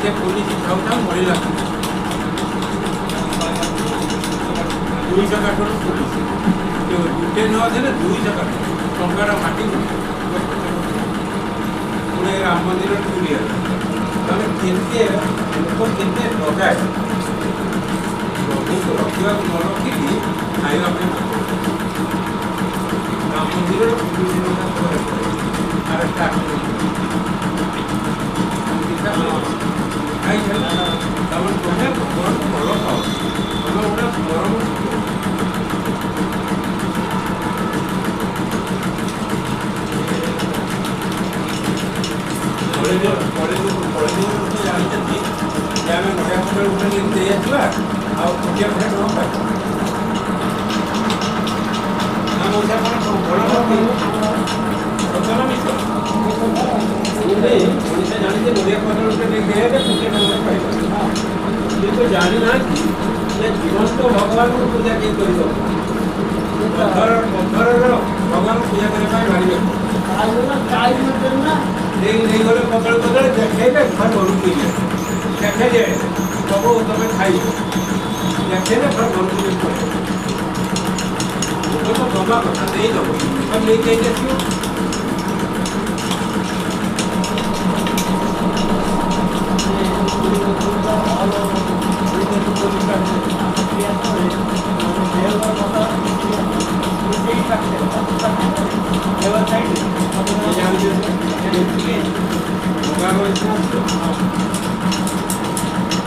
ସେ ପୋଲିସ ଥାଉ ଥାଉ ମରିଲା। 200 କାଠରୁ ପୋଲିସ ଗୋଟେ ନ ଦେଲେ 200 କାଠ ଟଙ୍କାର ମାଟି। ପୁଣି ରାମ ମନ୍ଦିର ଚୁରି ହେଲା। ତାହେଲେ କେତେ ଲୋକ, କେତେ ଡକାୟତ! ପ୍ରଭୁଙ୍କୁ ରଖିବାକୁ ନ ରଖିକି ଖାଇବା ପାଇଁ। ରାମ ମନ୍ଦିରରେ ପୋଲିସ ଆରେଷ୍ଟ ଚିନ୍ତା ଖାଇଛନ୍ତି। ତାପରେ ତୁମେ ଭଗବାନଙ୍କୁ ଭଲ ପାଅ, ତମେ ଗୋଟେ ପରମ। କଳିଯୁଗ, କଳିଯୁଗ, କଳିଯୁଗ ଲୋକ ଜାଣିଛନ୍ତି ଯେ ଆମେ ନଡ଼ିଆ କଦଳୀ ଗୋଟେ ନେଇକି ଦେଇ ଆସିବା ଆଉ କୋଟିଏ ଫୋଟିଏ ଟଙ୍କା ପାଇବା ନା। ମଉସା, କଣ ଭଲ ଭକ୍ତି, ସତ ନା ମିଛ? ଗୋଟେ ମଣିଷ ଜାଣିছে ନଡ଼ିଆ କଦଳୀ ଗୋଟେ ନେଇକି ଦେଇଆଇଲେ କୋଟିଏ ଟଙ୍କା ପାଇବା। କିନ୍ତୁ ଜାଣିନାହାନ୍ତି ଯେ ଜୀବନ୍ତ ଭଗବାନଙ୍କୁ ପୂଜା କିଏ କରିବ। ପଥର, ପଥରର ଭଗବାନଙ୍କୁ ପୂଜା କରିବା ପାଇଁ ଭାରି ବ୍ୟସ୍ତ। ନେଇ ନେଇଗଲେ କଦଳୀ, କଦଳୀ ଦେଖେଇଲେ, ଘର ଘରକୁ ନେଇଯାଏ। ଦେଖେଇଲେ ସବୁ ତମେ ଖାଇବ, ଦେଖେଇଲେ ଘର ଘରକୁ ନେଇ ପଳେଇବ। ଲୋକ ତ ଦବା କଥା ଦେଇଦେବ, ତମେ ନେଇକି ନେଇକି ଆସିବ।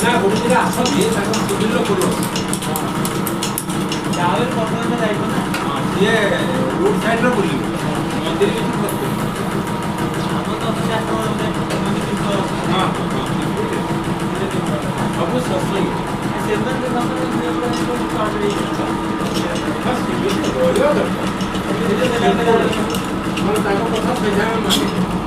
ନା, ଗୋଟେ ଦିନ ଆସନ୍ତି, ତାଙ୍କ ସିଭିଲ ଲୋକ। ହଁ, ସିଏ ରୋଡ ସାଇଡ୍ରେ ବୁଲିବେ, ମନ୍ଦିର କିଛି ପଶିବେ। ହଁ, ସବୁ ସତ୍ସଙ୍ଗୀ। ହଁ, ସେମିତି ରହିବା ଦରକାର। ମାନେ ତାଙ୍କ କଥା ସେଇଟା ଆମେ ମାନିବୁ।